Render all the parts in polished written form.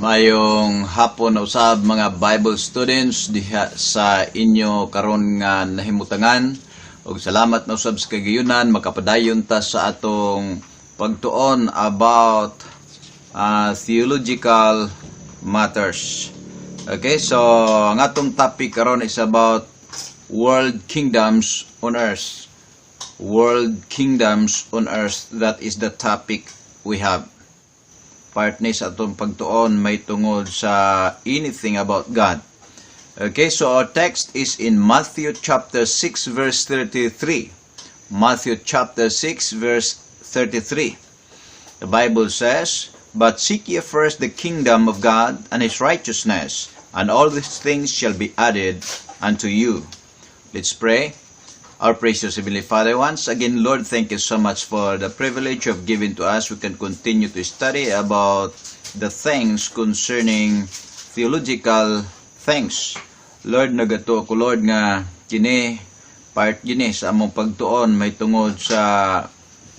Mayong hapon na usab, mga Bible students, diha sa inyo karon nga nahimutangan, ug salamat na usab sa kagayunan makapadayon ta sa atong pagtuon about theological matters. Okay, so ang atong topic karon is about world kingdoms on earth. World kingdoms on earth, that is the topic we have. Part ni sa atong pagtuon may tungod sa anything about God. Okay, so our text is in Matthew chapter 6 verse 33. Matthew chapter 6 verse 33. The Bible says, "But seek ye first the kingdom of God and his righteousness, and all these things shall be added unto you." Let's pray. Our precious Heavenly Father, once again, Lord, thank you so much for the privilege of giving to us. We can continue to study about the things concerning theological things. Lord, nagatuo ko, Lord, nga kini part gini sa among pagtuon may tungod sa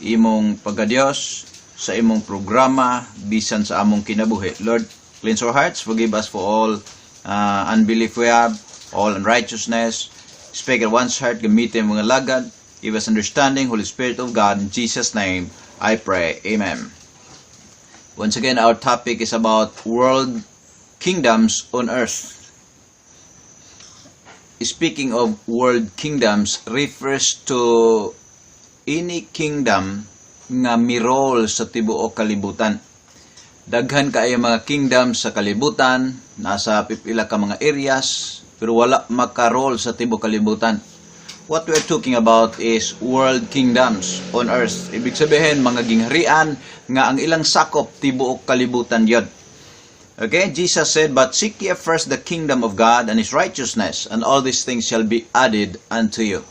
imong pagkadiyos, sa imong programa, bisan sa among kinabuhi. Lord, cleanse our hearts, forgive us for all unbelief we have, all unrighteousness. Speak at one's heart, gamitin mga lagad. Give us understanding, Holy Spirit of God. In Jesus' name, I pray. Amen. Once again, our topic is about world kingdoms on earth. Speaking of world kingdoms, refers to any kingdom nga mi-rule sa tibuok kalibutan. Daghan kaayo mga kingdom sa kalibutan, nasa pipila ka mga areas, pero wala maka-rule sa tibuok kalibutan. What we're talking about is world kingdoms on earth. Ibig sabihin, mga gingharian nga ang ilang sakop tibuok kalibutan yun. Okay, Jesus said, "But seek ye first the kingdom of God and His righteousness, and all these things shall be added unto you."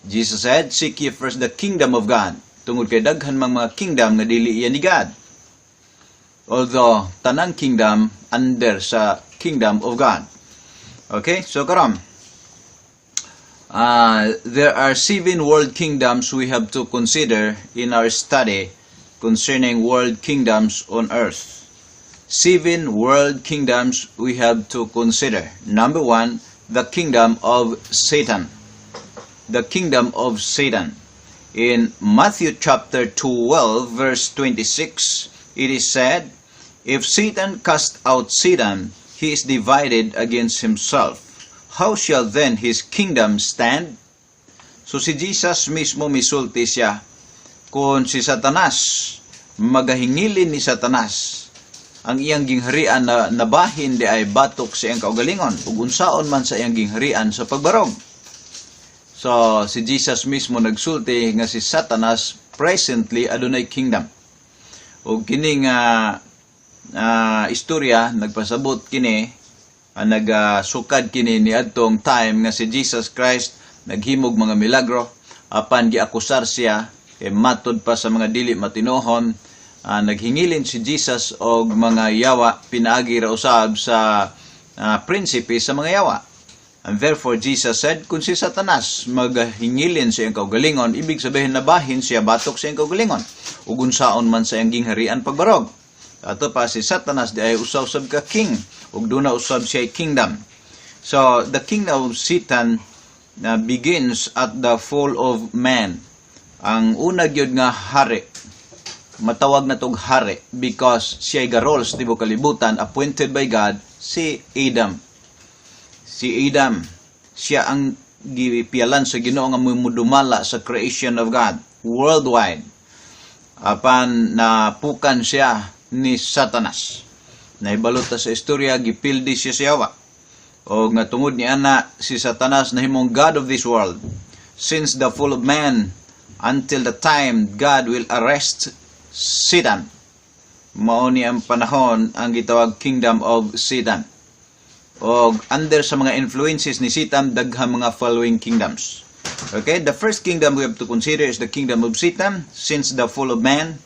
Jesus said, "Seek ye first the kingdom of God." Tungod kay daghan mang mga kingdom nga dili iya ni God. Although, tanang kingdom under sa kingdom of God. Okay, so karon, there are seven world kingdoms we have to consider in our study concerning world kingdoms on earth. Seven world kingdoms we have to consider. Number one, the kingdom of Satan. The kingdom of Satan. In Matthew chapter 12, verse 26, it is said, "If Satan cast out Satan, he is divided against himself. How shall then his kingdom stand?" So si Jesus mismo misulti siya, kung si Satanas, magahingilin ni Satanas, ang iyang gingharian na nabahin di ay batok sa iyang kaugalingon, ug unsaon man sa iyang gingharian sa pagbarog? So si Jesus mismo nagsulti nga si Satanas presently adunay kingdom. Ug kini nga istorya nagpasabot kini, nagasukad kini ni adtong time nga si Jesus Christ naghimog mga milagro, apan giakusar siya kay matod pa sa mga dili matinuhon, naghingilin si Jesus og mga yawa pinaagi ra usab sa prinsipe sa mga yawa. And therefore Jesus said, kung si Satanas maghingilin sa iyang kaugalingon, ibig sabihin nabahin siya batok sa iyang kaugalingon. Ug unsaon man sa iyang gingharian pagbarog? Ato pa si Satanas di ay usa usab ka king ug duna usab siya kingdom. So the kingdom of Satan begins at the fall of man. Ang una gyud nga hari, matawag na tog hari because siya ga-rule sa tibuok kalibutan, appointed by God, si Adam. Si Adam, siya ang gipialan sa Ginoo nga mudumala sa creation of God worldwide. Apan napukan siya ni Satanas. Nahibalo ta sa istorya, gipildi siya sa yawa. O nga tungod ni ana, si Satanas nahimong god of this world. Since the fall of man until the time God will arrest Satan. Mao ni ang panahon ang gitawag kingdom of Satan. Og under sa mga influences ni Satan, daghang mga following kingdoms. Okay, the first kingdom we have to consider is the kingdom of Satan since the fall of man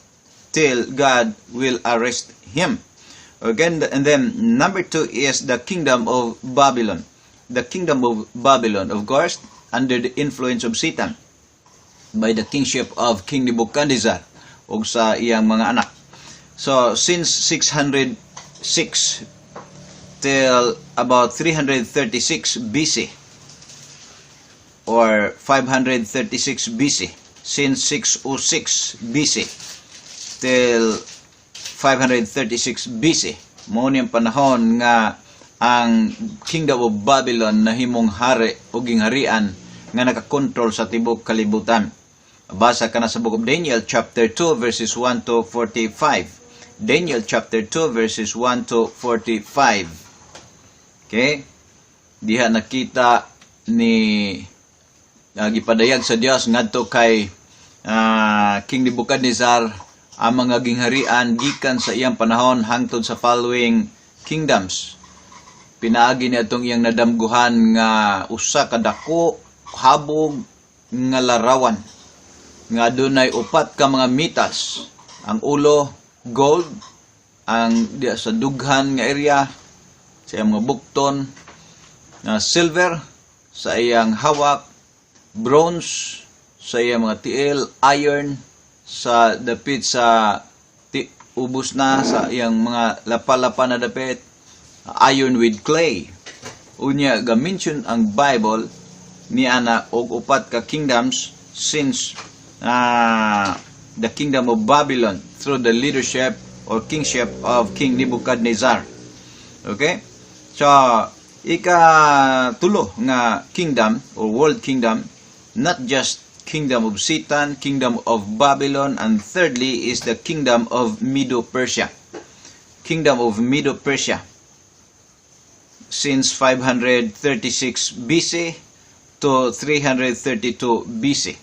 till God will arrest him. Okay, and then number two is the kingdom of Babylon. The kingdom of Babylon, of course, under the influence of Satan by the kingship of King Nebuchadnezzar ug sa iyang mga anak. So, since 600 606 till about 336 BC or 536 BC, since 606 BC till 536 BC. Mao ni ang panahon nga ang Kingdom of Babylon nahimong hari o gingharian nga nakakontrol sa tibok kalibutan. Basa ka na sa Book of Daniel chapter 2 verses 1 to 45. Daniel chapter 2 verses 1 to 45. Okay? Diha nakita ni gipadayag sa Dios ngadto kay King Nebuchadnezzar ang mga gingharian gikan sa iyang panahon hangtod sa following kingdoms. Pinaagi ni atong iyang nadamguhan nga usa ka dako habog nga larawan nga adunay upat ka mga metals: ang ulo gold, ang diya sa dughan nga area sa iyang mga bukton nga silver, sa iyang hawak bronze, sa iyang mga tiil iron, sa dapit sa ubos na sa iyang mga lapa-lapa na dapit iron with clay. Unya ga-mention ang Bible ni ana og upat ka kingdoms since the kingdom of Babylon through the leadership or kingship of King Nebuchadnezzar. Okay? So, ika tulo nga kingdom or world kingdom, not just kingdom of Satan, kingdom of Babylon, and thirdly is the kingdom of Medo-Persia. Kingdom of Medo-Persia since 536 BC to 332 BC.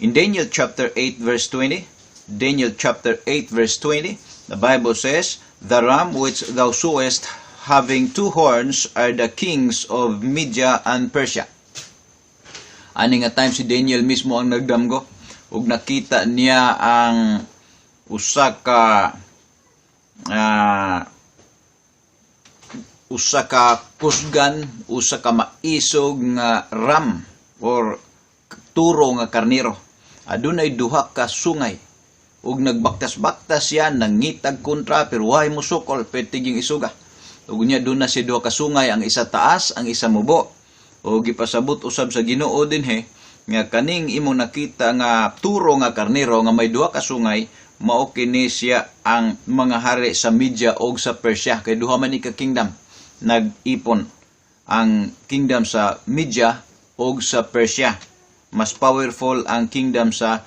In Daniel chapter 8 verse 20, Daniel chapter 8 verse 20, the Bible says, "The ram which thou sawest having two horns are the kings of Media and Persia." Ani nga time, si Daniel mismo ang nagdamgo ug nakita niya ang usa ka kusgan, usa ka maisog nga ram or turo nga karnero. Adunay duha ka sungay ug nagbaktas-baktas siya, nangitag kontra, pero way musukol, pertiging isuga. Ug unya duna si duha ka sungay, ang isa taas, ang isa mubo. O gipasabot usab sa Ginoo dinhi nga kaning imong nakita nga turo nga karnero nga may duha ka sungay, mao kini siya ang mga hari sa Media og sa Persia, kay duha man ni ka kingdom nag-ipon, ang kingdom sa Media og sa Persia. Mas powerful ang kingdom sa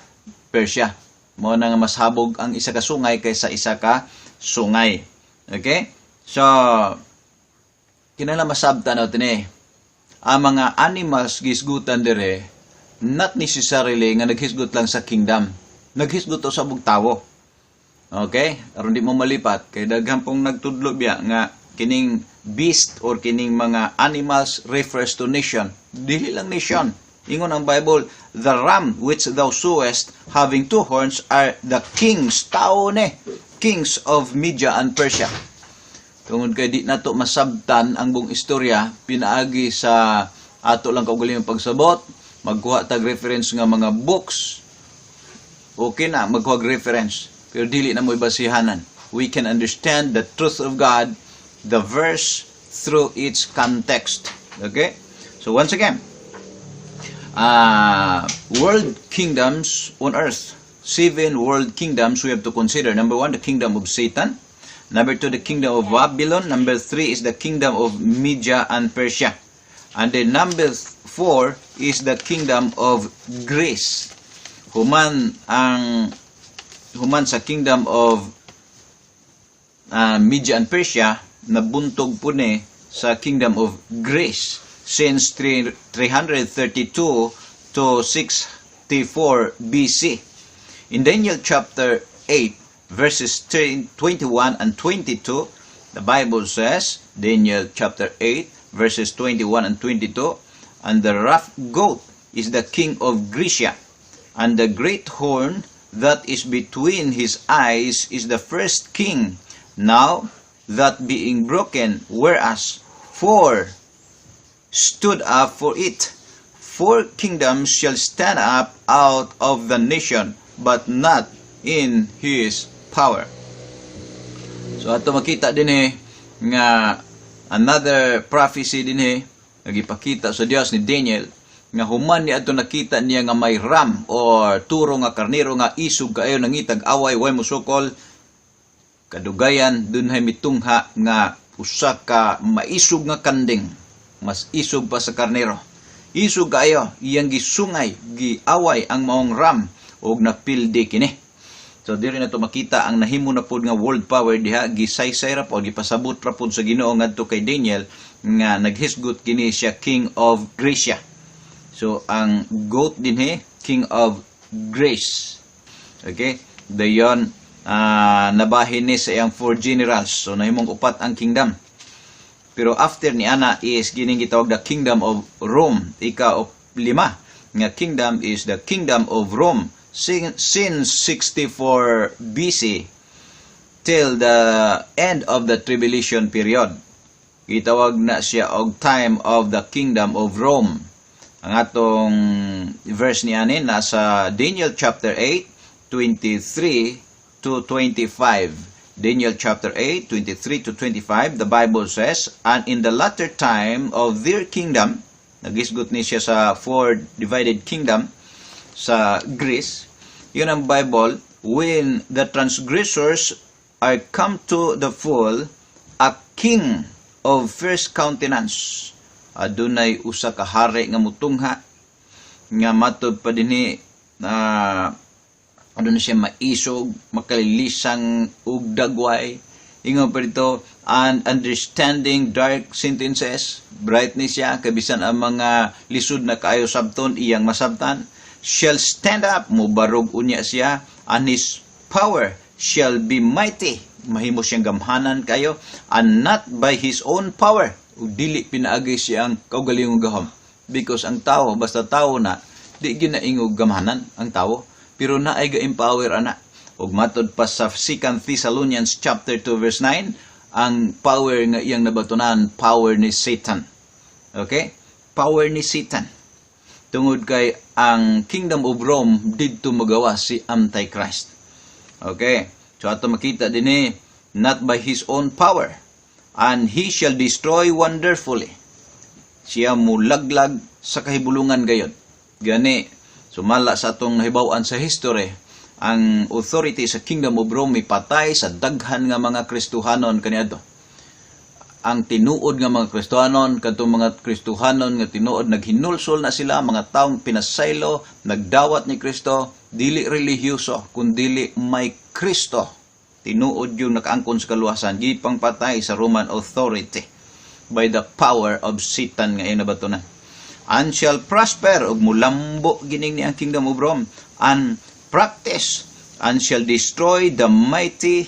Persia. Mao na nga mas habog ang isa ka sungay kaysa isa ka sungay. Okay? So, kinahanglan masabtan natin eh. Ang mga animals gisgutan dire, not necessarily nga naghisgot lang sa kingdom. Naghisgot to sa bug tawo. Okay? Aron di mo malipat kay daghan pong nagtudlo biya nga kining beast or kining mga animals refers to nation. Dili lang nation. Ingon ang Bible, "The ram which thou sawest having two horns are the kings," tao ne, "kings of Media and Persia." Tungod kay di nato masabtan ang buong istorya pinaagi sa ato lang kaugalingong pagsabot, magkuha tag reference nga mga books, okay na magkuha reference, pero dili na mo ibasihanan. We can understand the truth of God, the verse, through its context. Okay? So once again, world kingdoms on earth. Seven world kingdoms we have to consider. Number one, the kingdom of Satan. Number two, the kingdom of Babylon. Number three is the kingdom of Media and Persia. And then number four is the kingdom of Greece. Human sa kingdom of Media and Persia, nabuntog po ni sa kingdom of Greece since 332 to 64 BC. In Daniel chapter 8 verses 21 and 22, the Bible says, Daniel chapter 8 verses 21 and 22, "And the rough goat is the king of Grecia, and the great horn that is between his eyes is the first king, now that being broken, whereas four stood up for it. Four kingdoms shall stand up out of the nation, but not in his power." So ato makita dinhi nga another prophecy dinhi nga gipakita sa Dios ni Daniel nga human ni adto nakita niya nga may ram or turo nga karnero nga isog kaayo, nangitag away, way musukol. Kadugayan dunhay mitungha nga usa ka maisog nga kanding, mas isog pa sa karnero, isog kaayo. Iyang gisungay, giaway ang maong ram ug napildi kini. So diri na to makita ang nahimo na pod nga world power diha. Gisaysay ra pod, gipasabot ra pod sa Ginoo ngadto kay Daniel nga naghisgot kini siya king of Gracia. So ang goat dinhi, king of Greece. Okay? Dayon nabahin ni sa iyang four generals. So nahimong upat ang kingdom. Pero after ni ana is gining gitawag the kingdom of Rome. Ika o lima nga kingdom is the kingdom of Rome since 64 BC till the end of the tribulation period. Gitawag na siya og time of the kingdom of Rome. Ang atong verse ni ani nasa Daniel chapter 8, 23 to 25. Daniel chapter 8, 23 to 25, the Bible says, "And in the latter time of their kingdom," nagisgot ni siya sa four divided kingdom sa Greece, yun ang Bible, "when the transgressors are come to the full, a king of fierce countenance." Adunay usa ka hari nga mutungha nga matod pa dinhi na aduna siya maisog, makalilisang ug dagway. Ingon pa dito, "and understanding dark sentences." Bright ni siya, kabisan ang mga lisod na kaayo sabton, iyang masabtan. "Shall stand up," mubarog unya siya, "and his power shall be mighty." Mahimo siyang gamhanan kayo, "and not by his own power." Ug dili pinaagi siyang kaugalingong gahom. Because ang tao, basta tao na, di ginaingog gamhanan ang tao. Pero naay ga-empower ana. Ug matod pa sa 2 Thessalonians chapter 2 verse 9, ang power nga iyang nabatunan, power ni Satan. Okay? Power ni Satan. Tungod kay ang Kingdom of Rome, didto magawa si Antichrist. Okay? So ato makita dinhi, "not by his own power, and he shall destroy wonderfully." Siya mulaglag sa kahibulungan gayod. Gani sumala sa atong nahibaw-an sa history, ang authority sa Kingdom of Rome mipatay sa daghan nga mga Kristohanon kaniadto. Ang tinuod nga mga Kristohanon, kadtong mga Kristohanon nga tinuod naghinulsol na sila, mga taong pinasaylo, nagdawat ni Kristo, dili relihiyoso, kundili may Kristo. Tinuod yung nakaangkon sa kaluwasan, gipang patay sa Roman authority by the power of Satan nga iyang nabatunan. "And shall prosper," ug mulambo gining ni ang Kingdom of Rome, "and practice, and shall destroy the mighty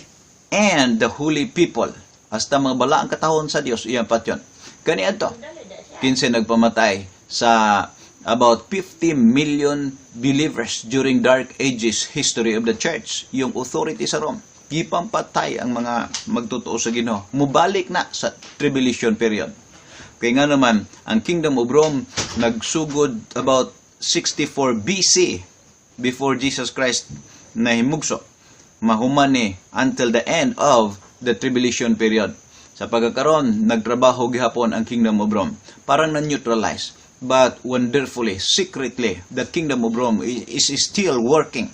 and the holy people." Hasta mga balaang katawhan sa Dios iyang patyon. Kani adto, kinsa nagpamatay sa about 50 million believers during Dark Ages history of the church? Yung authority sa Rome. Gipampatay ang mga magtotoo sa Ginoo. Mubalik na sa tribulation period. Kaya nga naman, ang Kingdom of Rome nagsugod about 64 BC, before Jesus Christ nahimugso. Mahuman ni until the end of the tribulation period. Sa pagkakaron, nagtrabaho gihapon ang Kingdom of Rome. Parang na-neutralize. But wonderfully, secretly, the Kingdom of Rome is still working.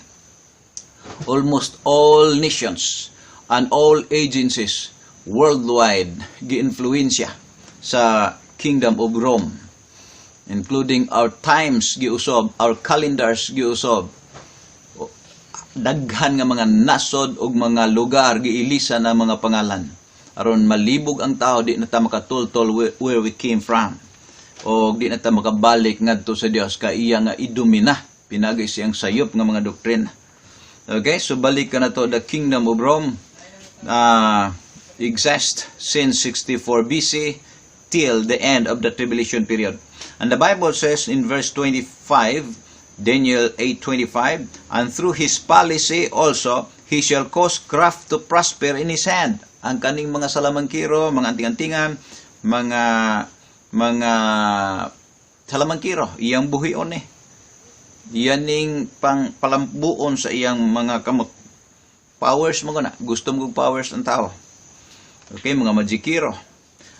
Almost all nations and all agencies worldwide gi-influensya sa Kingdom of Rome, including our times giusob, our calendars giusob. Daghan nga mga nasod ug mga lugar giilisan ang mga pangalan aron malibog ang tao, di na ta makatultol where we came from o di na ta makabalik ngadto sa Dios kay iya nga idumina pinagi siyang sayop nga mga doktrina. Okay, so balik ka na to. The Kingdom of Rome exist since 64 BC till the end of the tribulation period. And the Bible says in verse 25, Daniel 8:25, "And through his policy also he shall cause craft to prosper in his hand." Ang kaning mga salamangkiro, mga anting-antingan, mga salamangkiro, iyang buhion eh. Iyan ning pang palambuon sa iyang mga kamot. Powers mo na. Gusto mo powers ang tao. Okay, mga majikiro.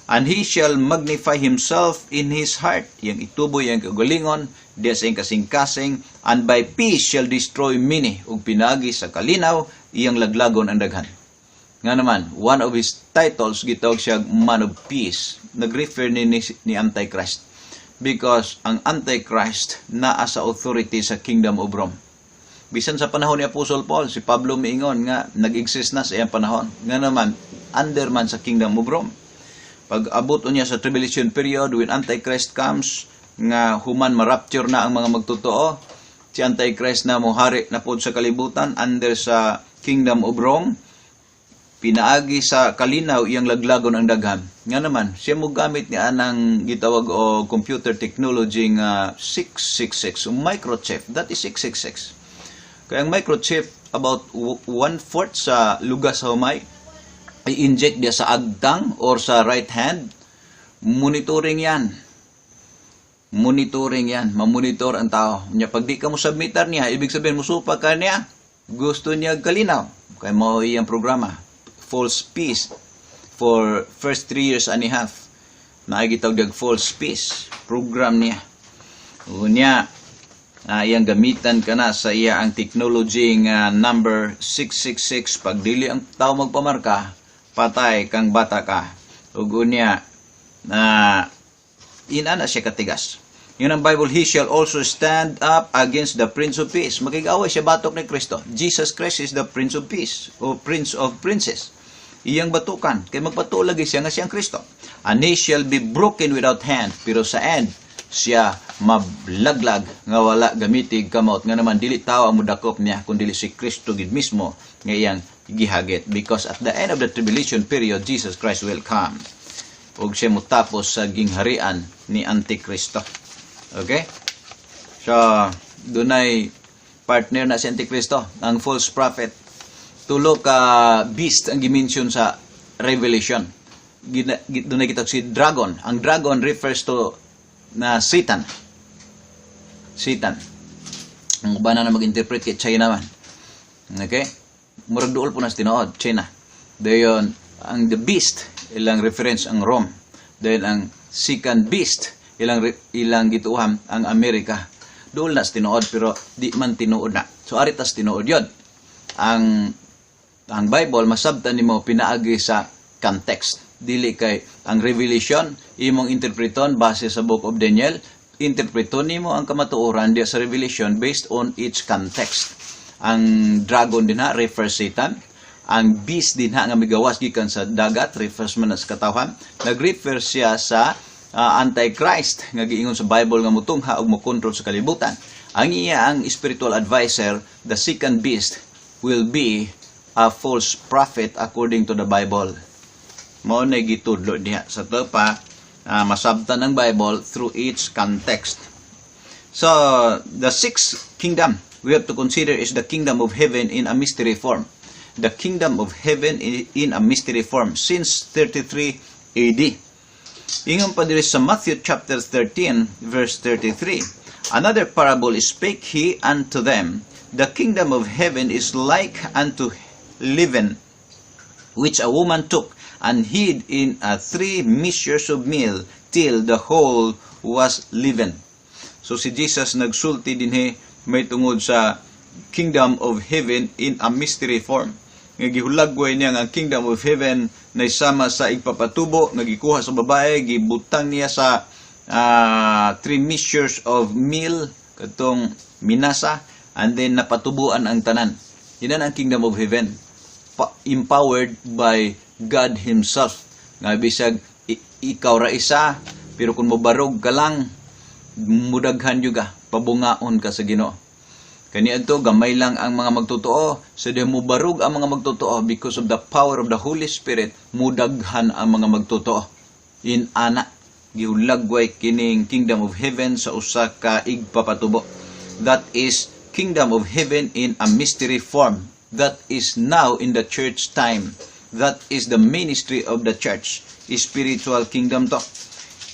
And he shall magnify himself in his heart. Iyang itubo iyang kagalingon, diya sa iyang kasing-kasing, and by peace shall destroy many. Ug pinaagi sa kalinaw, iyang laglagon ang daghan. Nga naman, one of his titles, gitawag siya Man of Peace. Nag-refer ni Antichrist. Because ang Antichrist naa sa authority sa Kingdom of Rome. Bisan sa panahon ni Apostle Paul, si Pablo miingon nga nag-exist na sa iyang panahon. Nga naman, under man sa Kingdom of Rome. Pag abot niya sa tribulation period, when Antichrist comes, nga human ma-rapture na ang mga magtotoo, si Antichrist na mohari na pod sa kalibutan under sa Kingdom of Rome, pinaagi sa kalinaw iyang laglagon ang daghan. Nga naman, siya mo gamit ni anang gitawag o computer technology nga 666, microchip, that is 666. Kaya ang microchip, about one-fourth sa lugas sa humay, i-inject diya sa agtang or sa right hand, monitoring yan. Monitoring yan. Mamonitor ang tao. Nya, pag di ka mo submitar niya, ibig sabihin, musupa ka niya, gusto niya kalinaw. Kaya mao iyang programa. False peace for first 3 years and a half. Naay gitawag false peace. Program niya. Unya, na iyang gamitan ka na sa iya ang technology nga number 666. Pag dili ang tao magpamarka, patay kang bata ka. Ug unya na inana siya katigas. Yun ang Bible, "He shall also stand up against the Prince of Peace." Makig-away siya batok ni Kristo. Jesus Christ is the Prince of Peace o Prince of Princes. Iyang batukan. Kay magpatuo lagi siya nga siyang Kristo. And he shall be broken without hand. Pero sa end, siya mablaglag nga wala gamitig kamot. Nga naman, dili tao ang mudakop niya, kun dili si Kristo gid mismo nga iyang gihagit. Because at the end of the tribulation period, Jesus Christ will come. Ug siya mutapos sa gingharian ni Antikristo. Okay? So, dunay partner na si Antikristo, ang false prophet. Tulo ka beast ang gimension sa Revelation. Dunay kita si dragon. Ang dragon refers to na Satan. Satan. Ang uban na mag-interpret kay China man. Okay? Murag duol po na sa tinuod, China. Dayon, ang the beast, ilang reference ang Rome. Then ang second beast, ilang gituohan ang Amerika. Duol na sa tinuod pero di man tinuod na. So ari tas tinuod yon. Ang Bible masabtan nimo pinaagi sa context. Dili kay ang Revelation imong interpreton base sa Book of Daniel, interpreton nimo ang kamatuoran diya sa Revelation based on its context. Ang dragon dinha refers Satan. Ang beast dinha nga migawas gikan sa dagat refers man na sa katawhan. Nag-refer siya sa Antichrist nga giingon sa Bible nga mutungha ug mokontrol sa kalibutan. Ang iya ang spiritual advisor, the second beast, will be a false prophet according to the Bible. Mao na gitudlo diha sa pa masabtan ang Bible through its context. So, the sixth kingdom we have to consider is the kingdom of heaven in a mystery form. The kingdom of heaven in a mystery form since 33 AD. Ingon pa diri sa Matthew chapter 13 verse 33. "Another parable spake he unto them, 'The kingdom of heaven is like unto leaven, which a woman took and hid in a three measures of meal till the whole was leavened.'" So si Jesus nagsulti dinhi may tungod sa kingdom of heaven in a mystery form. Nga gihulagway niya nga ang kingdom of heaven na sama sa igpapatubo nga gikuha sa babae, gibutang niya sa three measures of meal, katong minasa, and then napatubuan ang tanan. Yun ang kingdom of heaven. Empowered by God Himself. Nga bisag ikaw ra isa, pero kung mobarog ka lang, mudaghan juga, pabungaon ka sa Ginoo. Kani adto gamay lang ang mga magtotoo, sa di mo barug ang mga magtotoo, because of the power of the Holy Spirit, mudaghan ang mga magtotoo. In ana gihulagway kining kingdom of heaven sa usa ka igpapatubo. That is kingdom of heaven in a mystery form. That is now in the church time. That is the ministry of the church. Spiritual kingdom to.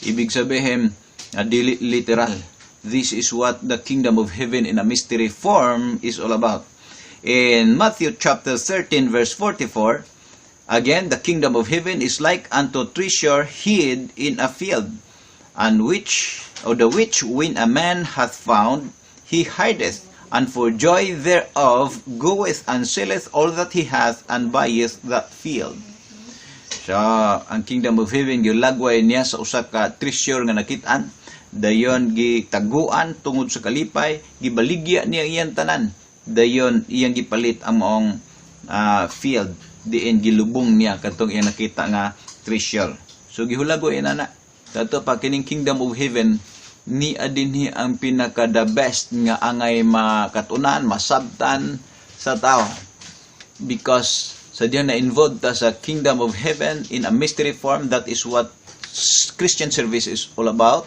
Ibig sabihin, dili literal. This is what the kingdom of heaven in a mystery form is all about. In Matthew chapter 13 verse 44, Again, the kingdom of heaven is like unto treasure hid in a field, and which, or the which when a man hath found, he hideth, and for joy thereof goeth and selleth all that he hath and buyeth that field. So, ang kingdom of heaven gilagway niya sa usa ka treasure nga nakit-an, dayon gitaguan tungod sa kalipay, gibaligya niya iyang tanan, dayon iyang gipalit ang maong field diin gilubong niya katong iyang nakita nga treasure. So gihulagoy na. Kato pa kining kingdom of heaven ni dinhi ang pinaka the best nga angay makatunan, masabtan sa tao. Because sa diyan na involved ta sa kingdom of heaven in a mystery form, that is what Christian service is all about.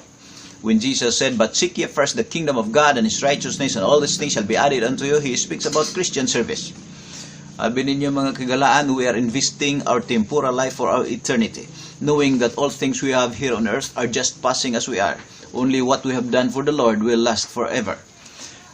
When Jesus said, "But seek ye first the kingdom of God and His righteousness, and all these things shall be added unto you," He speaks about Christian service. Abi ninyo, mga kagalaan, we are investing our temporal life for our eternity, knowing that all things we have here on earth are just passing as we are. Only what we have done for the Lord will last forever.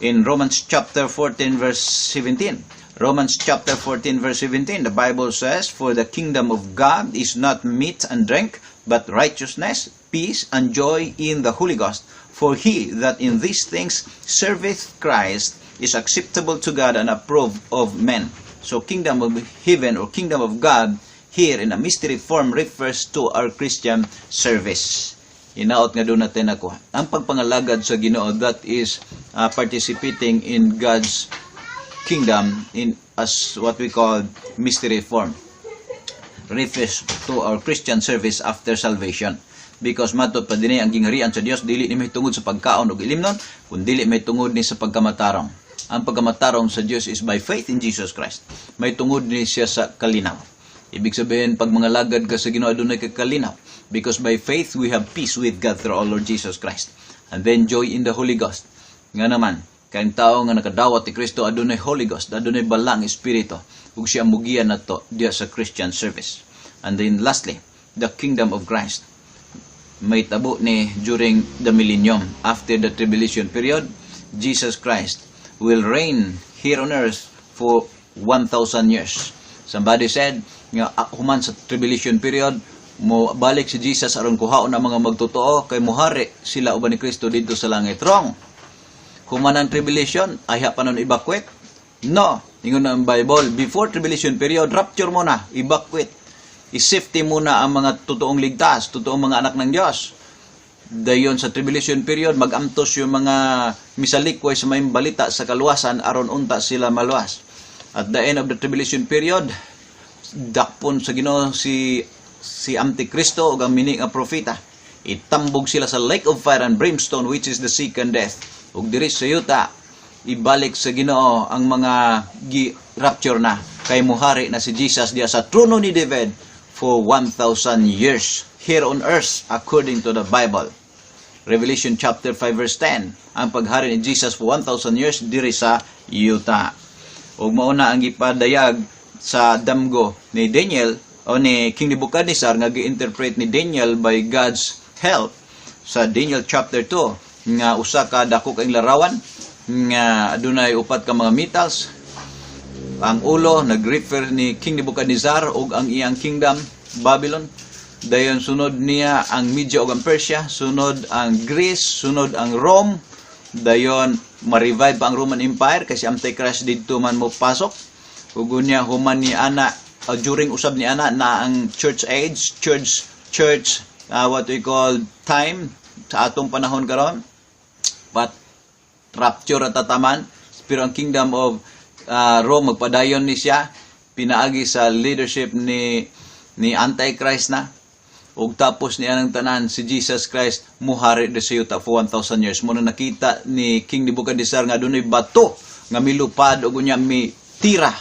In Romans chapter 14 verse 17, Romans chapter 14 verse 17, the Bible says, "For the kingdom of God is not meat and drink, but righteousness, peace, and joy in the Holy Ghost. For he that in these things serveth Christ is acceptable to God and approved of men." So kingdom of heaven or kingdom of God here in a mystery form refers to our Christian service. Hinaot nga duna tay nakuha. Ang pagpangalagad sa Ginoo, that is participating in God's kingdom in as what we call mystery form. Refers to our Christian service after salvation. Because matod pa dinhi, ang gingharian sa Dios dili ni mahitungod sa pagkaon ug ilimnon, kun dili mahitungod ni sa pagkamatarong. Ang pagkamatarong sa Dios is by faith in Jesus Christ. May tungod ni siya sa kalinaw. Ibig sabihin, pag mangalagad ka sa Ginoo, adunay ka kalinaw. Because by faith, we have peace with God through our Lord Jesus Christ. And then joy in the Holy Ghost. Nga naman, kay ang tao nga nakadawat ni Kristo, adunay Holy Ghost, adunay Balaang Espiritu, ug siya mugiya nato diya sa Christian service. And then lastly, the kingdom of Christ. May tabo ni during the millennium, after the tribulation period, Jesus Christ will reign here on earth for 1,000 years. Somebody said nga human sa tribulation period mo balik si Jesus aron kuhaon ang mga magtotoo kay muhari sila uban ni Kristo didto sa langit. Wrong. Human ang tribulation, ayha pa nun evacuate? No. Ingon ang Bible, before tribulation period, rapture muna, evacuate. I-safety muna ang mga totoong ligtas, totoong mga anak ng Diyos. Dayon sa tribulation period, magamtos yung mga misalikway sa maayong balita sa kaluwasan aron unta sila maluwas. At the end of the tribulation period, dakpon sa Ginoo si Antikristo ug ang mini nga propeta. Itambog sila sa lake of fire and brimstone, which is the second death. Ug diri sa yuta, ibalik sa Ginoo ang mga gi-rapture na kay muhari na si Jesus diya sa trono ni David for 1,000 years here on earth according to the Bible. Revelation chapter 5 verse 10, ang paghari ni Jesus for 1,000 years diri sa yuta. Ug mao na ang gipadayag sa damgo ni Daniel o ni King Nebuchadnezzar nga gi-interpret ni Daniel by God's help sa Daniel chapter 2, nga usa ka dako kang larawan nga adunay upat ka mga metals. Ang ulo nag-refer ni King Nebuchadnezzar ug ang iyang kingdom, Babylon. Dayon sunod niya ang Media ug ang Persia, sunod ang Greece, sunod ang Rome. Dayon ma-revive pa ang Roman Empire kasi Antichrist didto man mo pasok. Ug unya human ni ana, during usab ni ana na ang church age, church, what we call time sa atong panahon karon. But rapture at tataman, pero ang kingdom of Rome magpadayon ni siya pinaagi sa leadership ni Antichrist na. Ug tapos niya ng tanan, si Jesus Christ muhari di sa yuta for 1,000 years. Mao na nakita ni King Nebuchadnezzar nga dunay bato nga milupad ug unya mi tira,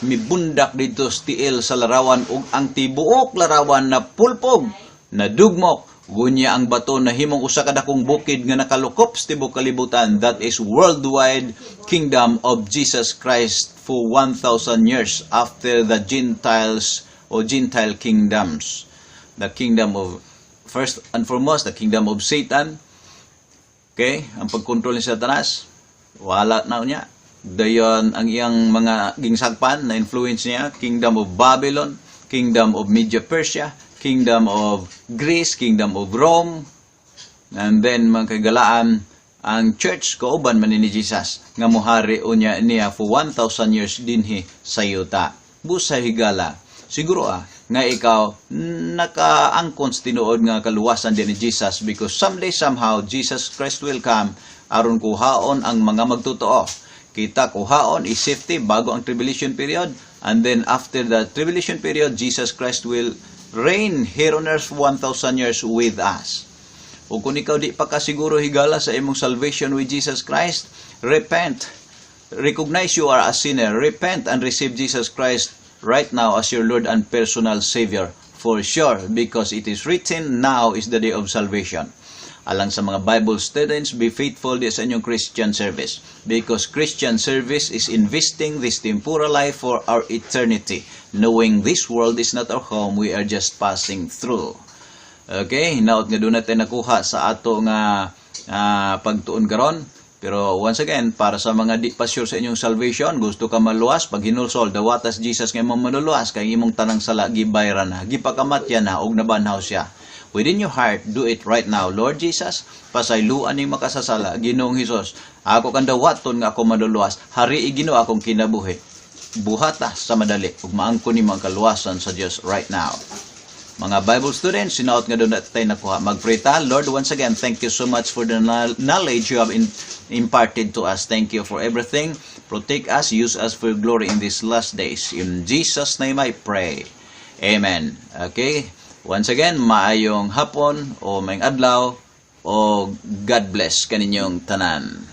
mibundak didto sa tiil sa larawan, ug ang tibuok larawan na pulpog, na dugmok. Unya ang bato na himong usa ka dakong bukid nga nakalukop sa tibuok kalibutan. That is worldwide kingdom of Jesus Christ for 1,000 years after the Gentiles o Gentile kingdoms. The kingdom of, first and foremost, the kingdom of Satan. Okay, ang pagkontrol ni Satanas, wala na niya. Dayon ang iyang mga gingsagpan na influence niya, kingdom of Babylon, Kingdom of Media Persia, Kingdom of Greece, Kingdom of Rome, and then mga kaigalaan, ang church kauban man ni Jesus nga muhari unya niya for 1,000 years dinhi sa yuta. Busa, higala, siguro nga ikaw nakaangkon sa tinuod nga kaluwasan din ni Jesus because someday, somehow, Jesus Christ will come aron kuhaon ang mga magtotoo. Kita kuhaon is safety bago ang tribulation period, and then after the tribulation period, Jesus Christ will reign here on earth 1,000 years with us. O kung ikaw di pa kasiguro, higala, sa imong salvation with Jesus Christ, repent. Recognize you are a sinner. Repent and receive Jesus Christ right now as your Lord and personal Savior. For sure, because it is written, "Now is the day of salvation." Alang sa mga Bible students, be faithful di sa inyong Christian service. Because Christian service is investing this temporal life for our eternity. Knowing this world is not our home, we are just passing through. Okay, hinaot nga duna tay nakuha sa ato nga pagtuon karon. Pero once again, para sa mga di pa sure sa inyong salvation, gusto ka maluwas, pag hinulsol, dawata si Jesus nga imong manuluwas, kay imong tanang sala gibayran na, gipakamatyan na, ug nabanhaw siya. Within your heart, do it right now. "Lord Jesus, pasayloa ning makasasala. Ginoong Hesus, ako kang dawaton nga ako manuluwas. Hari Ginoo akong kinabuhi." Buhata sa madali ug maangkon nimo ang kaluwasan sa Dios right now. Mga Bible students, hinaot nga duna tay nakuha. Mag-pray ta. Lord, once again, thank you so much for the knowledge you have imparted to us. Thank you for everything. Protect us, use us for your glory in these last days. In Jesus' name I pray. Amen. Okay? Once again, maayong hapon o maayong adlaw o God bless kaninyong tanan.